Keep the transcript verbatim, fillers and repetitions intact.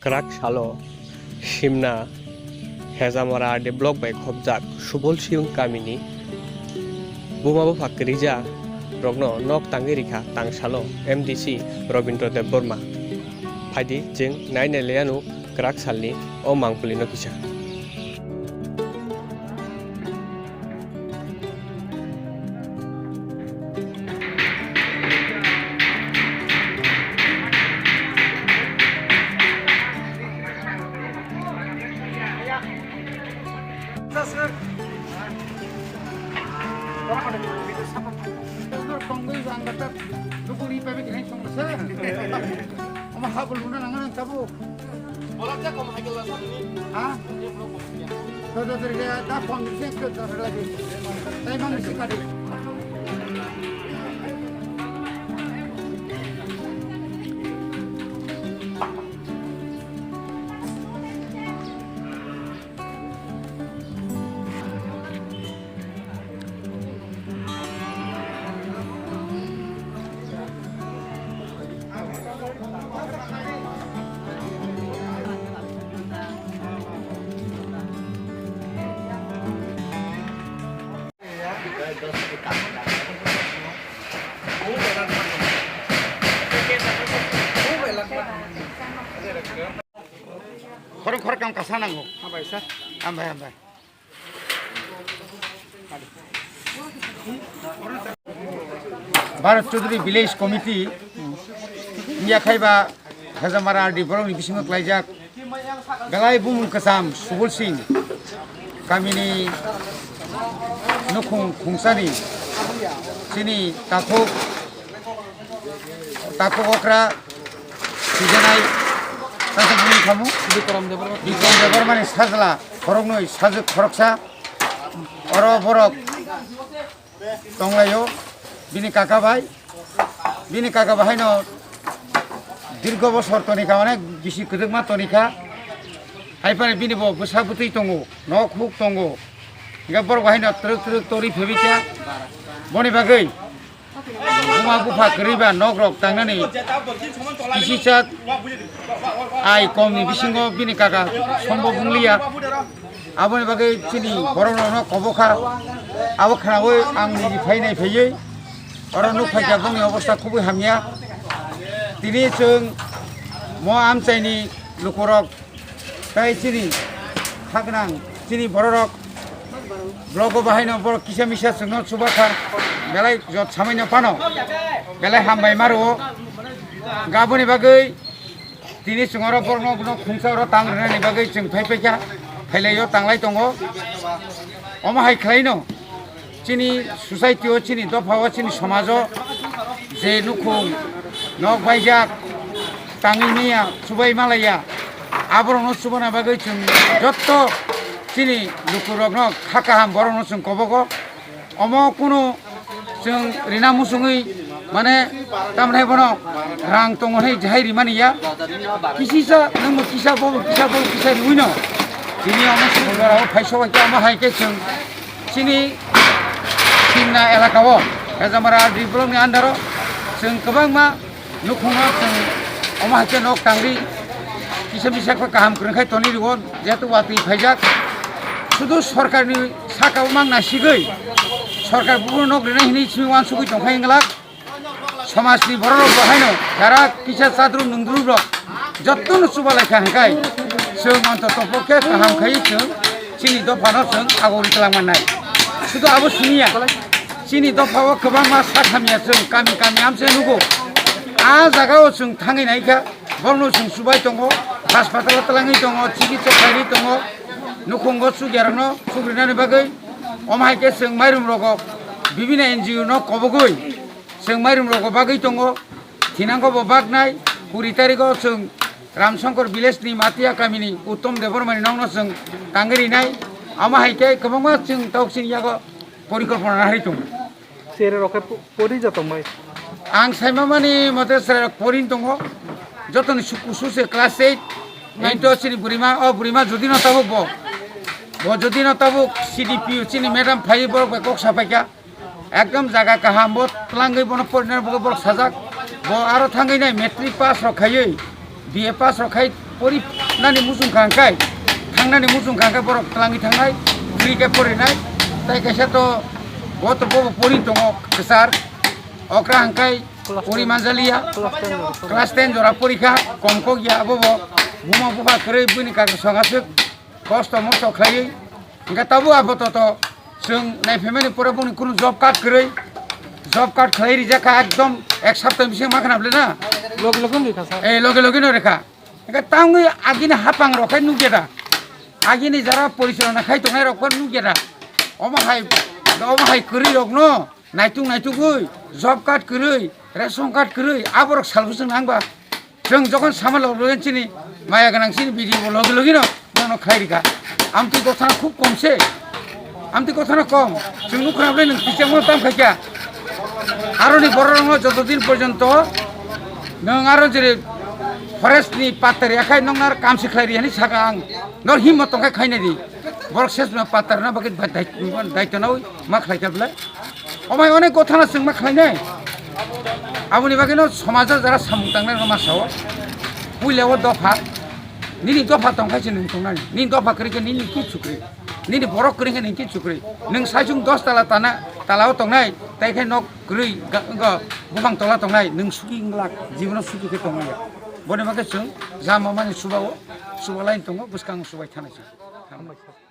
Kwrak salo Simna Hejamara R D block bai khopjak Subol Sing kamini buma bupha kwrwija rokno nok tangwi rikha tangsalo M D C Robindra Debbarma. Phaidi chwng nai nai laianw kwrak salni o mangpili no kisa. Omo habol luna nang nang tabuk. Bolak ja kom hai kela sani. Ha? Bolak kom ya. To to to da kom di sek to to lagi. Tai mang si kadi. Khorang khorang kam kasa nango. Hambai sir. Hambai, hambai. Bharat Chaudhary Village Committee, Miyakhaiba Hejamara R D borokni bisingo klaijak belai bumung kwcham Subol Sing kamini nukhung khungsani chini takhuk Takhuk okra sijanai tasa bumung khamu Bikram Debbarma. Bikram Debbarmani sajla khoroknwi sajwk khoroksa oro borok tonglaio bini kaka bai. Bini kaka bai haino dirgo bosor tonikha, onek bisi kwdwkma tonikha. Haiphano bini bo bwsa bwtwi tongo, nok huk tongo. Hingkhe borok bai haino twrwk twrwk torwi phebikha. Boni bagwi Buma bupha kwrwi ba nok rok tangnani kisi cha ai kom ni bisingo bini kaka sombo bungliya. Aboni bagwi chini borok rok no kobo kha. Abo khnawi ang niji phai nai phaiwi oro nuk phaikha, bongni obostha khubui hamya. Tini chwng mo amchaini lukurok Tai chini khaknang, chini bororok blogo bahaino borok kisa misa chwngno chubakha, belai jot samaino phano belai hambai maro. Gaboni bagwi tini chwngno borokno khungsa oro tang rwnani bagwi chwng phai phaikha, phailaio tanglai tongo. Omo hai khlaino. Chini society o, chini dopha o, chini somajo je nukhung nok baijak tangwi maya, chubai malaya, aborokno chubana bagwi chwng jotto chini lukurokno kha kaham borokno chwng kobogo. Omo kunu chwng rina muchungwi mane tamni bono rang tongo hwnwi jahai rimani ya. Kisisa nwngbo kisa bobo kisa bobo kisa riwino tini omo chwng jorao phai sobai khe omo hai khe chwng Chini Simna elaka o, Hejamara R D block ni under o, chwng kwbangma nukhungno chwng omo hai khe nok tangwi kisa misa khe kaham kwrwng khai tonwi rwo, jehetu watwi phaijak. Sudu sorkar ni saka o mang nasigwi, sorkar buphuru nok rinai hinwi simi uansugwi tongkhai wng glak. Somajni bororok bo haino jara kisa chadru nungdru rok jottono chubalai kha hwnkhe chwng antoto pokhe kaham khai chwng chini dophano chwng agori twlang mannai. Sudu abo siniya, chini dophao kwbangma sak hamya chwng kami kami amchai nugo. A jagao chwng thangwi naikha, borokno chwng chubai tongo, haspatalo twlangwi tongo, chikitsa khlaiwi tongo, nukhungo chukyarokno chukrinani bagwi. Omo hai khe chwng mairum rogo bibini N G O no kobogwi. Chwng mairum rogo bagwi tongo, thinango bo baknai, kuri tariko chwng Ramsongkor village ni Matia kamini Uttom Debbarmani nokno chwng tangwi rinai, amo hai khe kwbangma chwng tok chini yago porikolpona nahari tongo. Chwrai rok khe po-, pori ja tongmai? Ang saima mani mote chwrai rok porin tongo, jotoni su-, kusu se class eight, eight o chini burima, o burima jodi no tabuk bo, bo jodi no tabuk C D P O chini madam phai borok bai kok sapaikha. Ekdom jaga kaham, bo twlangwi bono porinani bagwi borok sajak. Bo aro thangwi nai matric pass rok khaiwi, B A pass rok khai Pori nani muchung kha hwnkhe, thangnani muchung kha hwnkhe borok twlangwi thangnai, free khe porinai. Tai kaisa to bo to bobo pori tongo kwchar, okra hwnkhe pori manjaliya, class ten jora pori kha, kom kok ya bobo, buma bupha kwrwi buini kaka song aswk kosto mosto khlaiwi. Hwnkhe tabuk abo to to chwng naiphimani pore boni kunu job card kwrwi, job card khlai rijak kha ekdom ek sapta bising ma khna bwle na. Loge loge no rikha sa. Eh, loge loge no rikha. Hwnkhe tangwi agini hapang rok khai nukya da. Agini jara porichalona khai tongnai rok pho nukya da. Omo hai, omo hai kwrwi rok no naituk naitugwi job card kwrwi, ration card kwrwi, aborok salbwswng nang ba. Chwng jokhon sama loge loge chini maya gwnang chini B D O bo loge loge no nono khlai rikha. Amtwi gothana khub kom se. Amtwi gothana kom. Chwng nukha bwle nwng tichangma tam khaikha. Aroni bororokno joto din porjonto nwng aro jere forest ni patari akhai noknar kamsi khlai ri hwnwi saka ang. Nor himmo tongkhai khainai di. Borok sesma patarna bagwi dai-, daitwnawi ma khlaikha bwle. Omai onek gothana chwng ma khlainai. Aboni bagwino somajo jara samung tangnai rok ma sao. Puila o dopha. Nini dopha tongkhai se nwng tongnani. Nini dopha kwrwi khe nini kichu kwrwi. Nini borok kwrwi khe nini kichu kwrwi. Nwng saichung dos tala tana, tala o tongnai, tai khe nok kwrwi ga-, ga-, buphang tola tongnai, nwng suki wng glak, jibono suki khe tongmaya. Boni bagwi chwng jama mani chuba o, chuba line tongo, bwskango chubai thanai chwng.